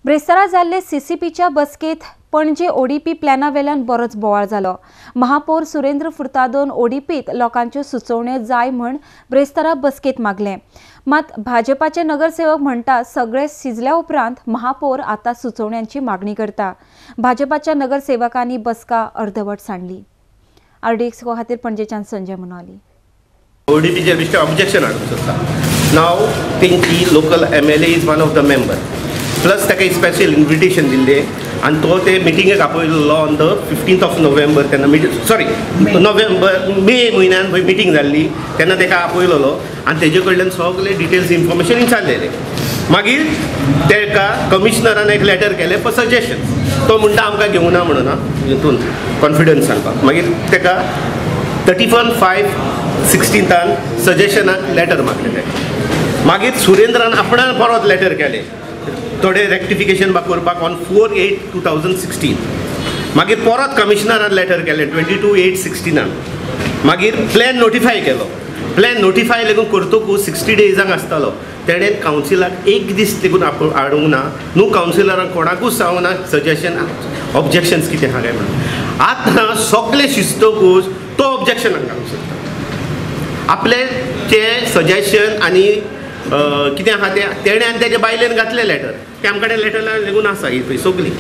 ब्रेस्तारा जाल्ले सीसीपीच्या बसकेत पणजे ओडीपी प्लॅना वेल्यान बरोच बोवाळ जालो. महापौर सुरेंद्र फुर्तादोन ओडीपीत लोकांच्यो सुचोवण्यो जाय म्हण ब्रेस्तारा बसकेत मागले. मात भाजपाचे नगरसेवक म्हणटा सगळे शिजल्या उपरांत महापौर आता सुचोवण्यांची मागणी करता. भाजपाच्या नगरसेवकांनी बसका अर्धवट सांडली. आरडीएक्स खातीर पणजेच्यान संजय मुनाली. ओडीपीचे विषय ऑब्जेक्शन हाडूंक सोदता. नाव तेंची local MLA is one of the member, plus ताका स्पेशल इन्विटेशन दिल्लें आनी तो ते मिटिंगेक आपयल्लो on the 15th of November. तेन्ना मिटींग सॉरी नोव्हेंबर मे म्हयन्यान पळय मिटींग जाल्ली तेन्ना ताका आपयलेलो आनी तेजे कडल्यान सगळे डिटेल्स इन्फॉर्मेशन विचारलेलें. मागीर ताका कमिशनरान एक लेटर केलें फॉर सजेशन. तो म्हणटा आमकां घेवना म्हणून हितून कॉन्फिडन्स सांगपाक. मागीर ताका 31/5/16 सजेशनाक लेटर मागलेलें. मागीर सुरेंद्रान आपणान परत लेटर केलें थोडे रेक्टिफिकेशन करपाक ऑन 4/8/2016. मागीर परत कमिशनरान लेटर केलें 22/8/16. मागीर प्लॅन नोटिफाय केलो. प्लॅन नोटिफाय लेगून करतकूच 60 डेजांक आसतालो. तेणें कावन्सिलाक एक दीस लेगून हाडूंक ना, न्हू कावन्सिलरांक कोणाकूच सांगूंक ना सजेशन ऑब्जेक्शन्स कितें आहा काय म्हणून. आतां सगळें शिजतकूच तो ऑब्जेक्शनाक घालूंक सोदता. आपलें तें सजेशन आनी कितें आहा तें तेणें आनी तेजे बायलेन घातलें लेटर, तें आमचे कडेन लेटर लेगून आसा ही पळय सगळी.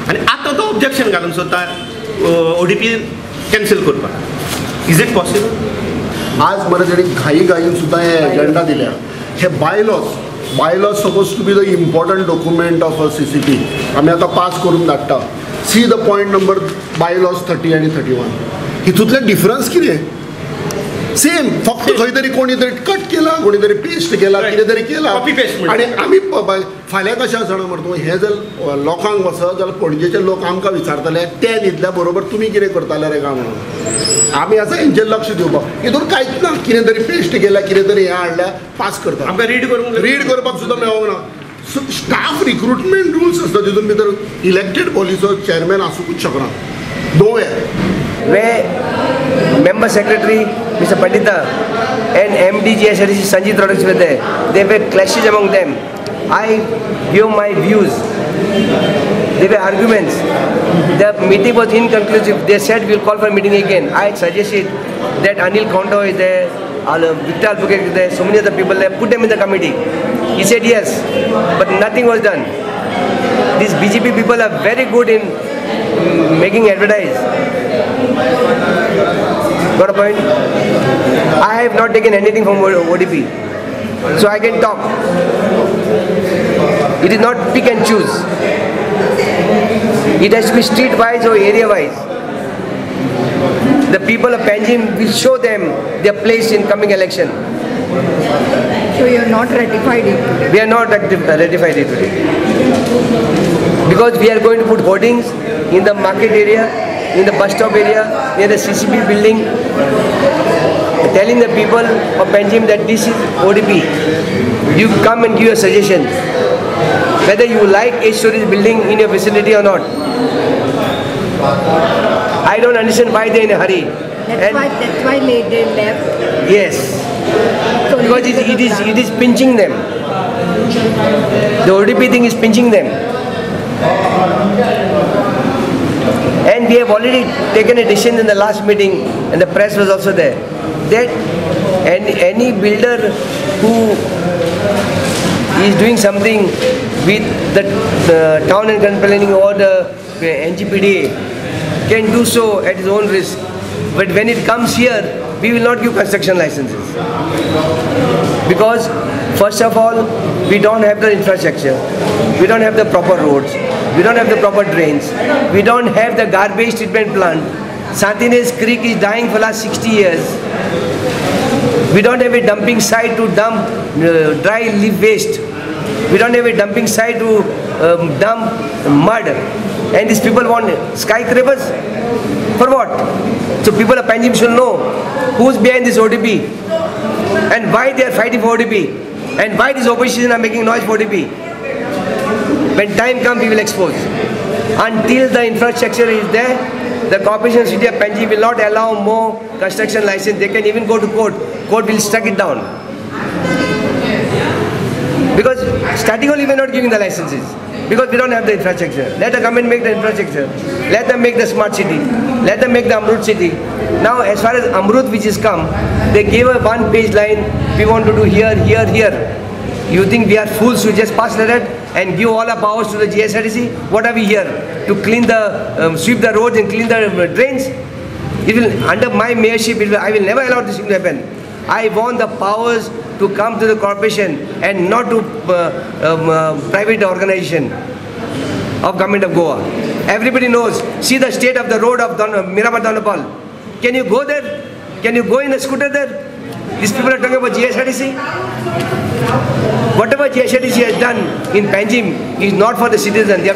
आनी आतां तो ऑब्जेक्शन घालूंक सोदता ओडीपी कॅन्सल करपाक. Is it possible? आज मरे तेणी घाई घाईन सुद्दां हे एजेंडा दिल्या. हे bylaws suppose to be the important document of a CCP. आमी आतां पास करून धाडटा. See the point number bylaws 30 आनी 31 हितूंतलें डिफरन्स कितें? सेम, फक्त खंय तरी कोणी तरी कट केला, कोणी तरी पेस्ट केला, कितें तरी केला. आनी आमी फाल्यां कशें आसा जाणा मरे तूं, हें जर लोकांक वचत जाल्यार पणजेचे लोक आमकां विचारतले ते न्हिदल्या बरोबर तुमी कितें करताले रे काय म्हणून. आमी आसा हेंचेर लक्ष दिवपाक. हितून कांयच ना, कितें तरी पेस्ट केल्या, कितें तरी हें हाडल्या, पास करता. आमकां रीड करपाक सुद्दां मेळोंक ना. स्टाफ रिक्रुटमेंट रुल्स आसता तितून भितर इलेक्टेड बॉडीचो चेअरमॅन आसूंकूच शकना. Nowhere. Where Member Secretary Mr. Pandita and MDG SRC Sanjit Rodrigues were there. There were clashes among them. I gave my views. There were arguments. The meeting was inconclusive. They said we'll call for a meeting again. I suggested that Anil Kondo is there, Victor Albuquerque is there, so many other people there. Put them in the committee. He said yes, but nothing was done. These BJP people are very good in making advertise. Got a point? I have not taken anything from ODP, so I can talk. It is not pick and choose. It has to be street wise or area wise. The people of Panjim will show them their place in coming election. So you are not ratified it today? We are not ratified it today. Because we are going to put hoardings in the market area, in the bus stop area, near the CCP building, telling the people of Panjim that this is ODP. You come and give your suggestions, whether you like 8-story building in your vicinity or not. I don't understand why they are in a hurry. That's why they left. Yes, so because it is pinching them. The ODP thing is pinching them. And we have already taken a decision in the last meeting, and the press was also there, that any builder who is doing something with the town and country planning or the NGPDA can do so at his own risk. But when it comes here, we will not give construction licenses. Because first of all, we don't have the infrastructure, we don't have the proper roads, we don't have the proper drains, we don't have the garbage treatment plant. Santinez Creek is dying for the last 60 years. We don't have a dumping site to dump dry leaf waste. We don't have a dumping site to dump mud. And these people want skyscrapers? For what? So people of Panjim should know who's behind this ODP and why they are fighting for ODP and why these opposition are making noise for ODP. When time comes, we will expose. Until the infrastructure is there, the Corporation City of Panjim will not allow more construction license. They can even go to court. Court will struck it down. Because starting only we are not giving the licenses because we don't have the infrastructure. Let the government make the infrastructure. Let them make the smart city. Let them make the Amrut city. Now as far as Amrut which is come, they gave a 1-page line, we want to do here, here, here. You think we are fools to just pass like that and give all our powers to the GSRTC? What are we here? To clean the, sweep the roads and clean the drains? It will, under my mayorship, I will never allow this thing to happen. I want the powers to come to the corporation and not to private organization of government of Goa. Everybody knows. See the state of the road of Miramar Dona Paula. Can you go there? Can you go in a scooter there? These people are talking about GSRTC. Whatever GSRTC has done in Panjim is not for the citizens. They have